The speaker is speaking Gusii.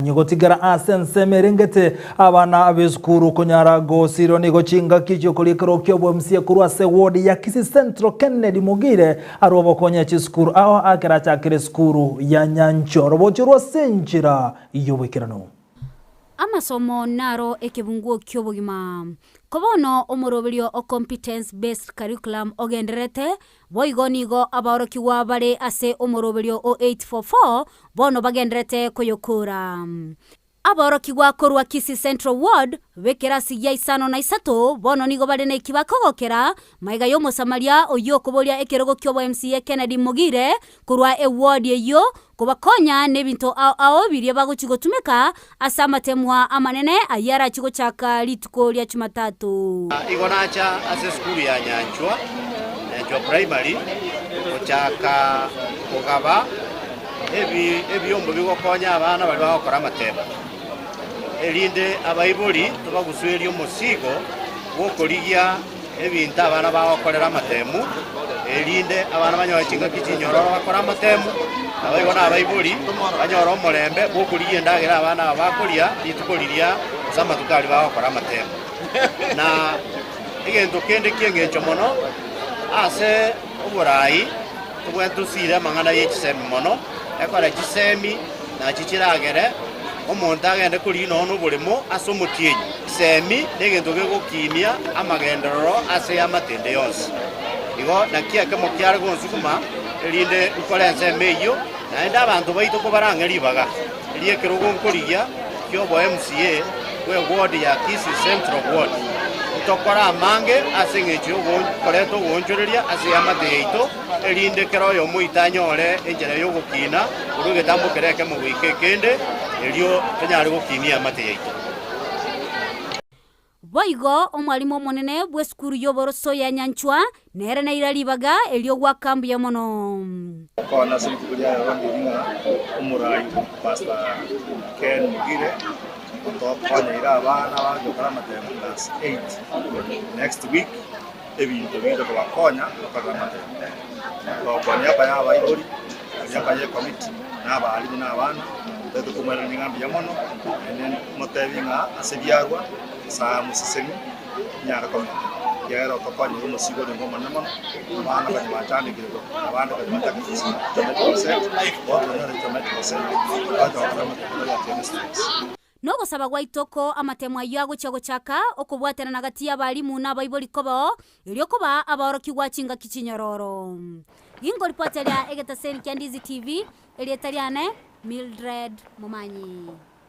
Momanyi gotigara ase ensemo erengete abana b'esukuru konyara gosirwa nigo chingaki chiokoria ekero ki'obomsie korwa ase ward ya Kisii Central Kennedy Mogire arwe obokonyi chisukuru ao akero achakire esukuru ya Nyanchwa orobochio rwa ase enchera y'oboikeranu. Amasomo naro ekebunguo ki'obogima. Ko bono omoroberio o Competence Based Curriculum ogendererete, boigo nigo abaorokigwa bare ase omoroberio o 844 bono bagendererete koyokora. Aborokigwa korwa Kisii Central Ward b'ekerasi gia isano na isato bono nigo bare neki bakogokera magega y'Omosamaria oyio okoboria ekerogo ki'obo MCA Kennedy Mogire korwa eward eyio kobakonya nebinto ao ao biria bagochi gotumeka ase amatemwa amanene ayio arachi gochaka rituko ria Jumatatu. Igo nacha ase esukuru ya Nyanchwa, Nyanchwa Primary, gochaka kogaba ebiombo bigokonya abana baria bagokora amatemo, erinde abaibori tobagusuerie omosigo bw'okorigia ebinto abana bagokorera amatemu, erinde abana banyore chingaki chinyororo bakore amatemu, naboigo na abaibori banyore omorembe bw'okorigia endagera abana aba bakoria rituko riria gose amatuko aria bagokora amatemu. Na egento kende ki'engencho mono ase oborai, tobwenerete tosire amang'ana ye chisemi mono, ekore chisemi nachi chiragere omonto agende korigia nonya na oboremo ase omotienyi. Chisemi negento gegokimia amagenderero ase eamate ende yonsi. Igo naki ekemo kiare gonsuguma, erinde nkore ensemo eyio, naende abanto baito kobarang'e ribaga ri'ekerogo nkorigia ki'obo MCA bwe ward ya Kisii Central Ward. Ntokore amange ase engencho y'okoreta ogoonchoreria ase eamate yaito, erinde kera oyomo oito anyore enchera y'ogokina korwa egetambo keria ekemo goika ekende, erio tonyare gokinia eamate yaito. Boigo omwalimu omonene bw'esukuru y'oboroso ya Nyanchwa nere naira ribaga erio goaka mbuya mono. Gokwana ase rituko ria rero ndiri ng'a omorai Pastor Ken Mogire otokonyeire abana abange gokora amatemo class 8 next week ebinto bigocha kobakonya gokorera amatemo. Kwa niaba ya abaibori, kwa niaba ya ekomiti na abalimu na abana, totagete komoiraneria ng'a mbuya mono, naende motebi ng'a ase ebiarwa Nyasae amosesenie, inyare komenya, ekiagera otokonyire omosigo orenge omonene mono, abana konya bachandekire abande konya batagete geometrical set, bono tonyore geometrical set, bache gokora amatemo tabwati any stress. Nogosaba gwaito ko amatemo ayio agochia gochaka okobwatanana gati y'abalimu na abaibori kobao, erio kobaa abaorokigwa chingaki chinyororo. Ginkoripoti eria egetaseni kia Ndizi TV, erieta riane Mildred Momanyi.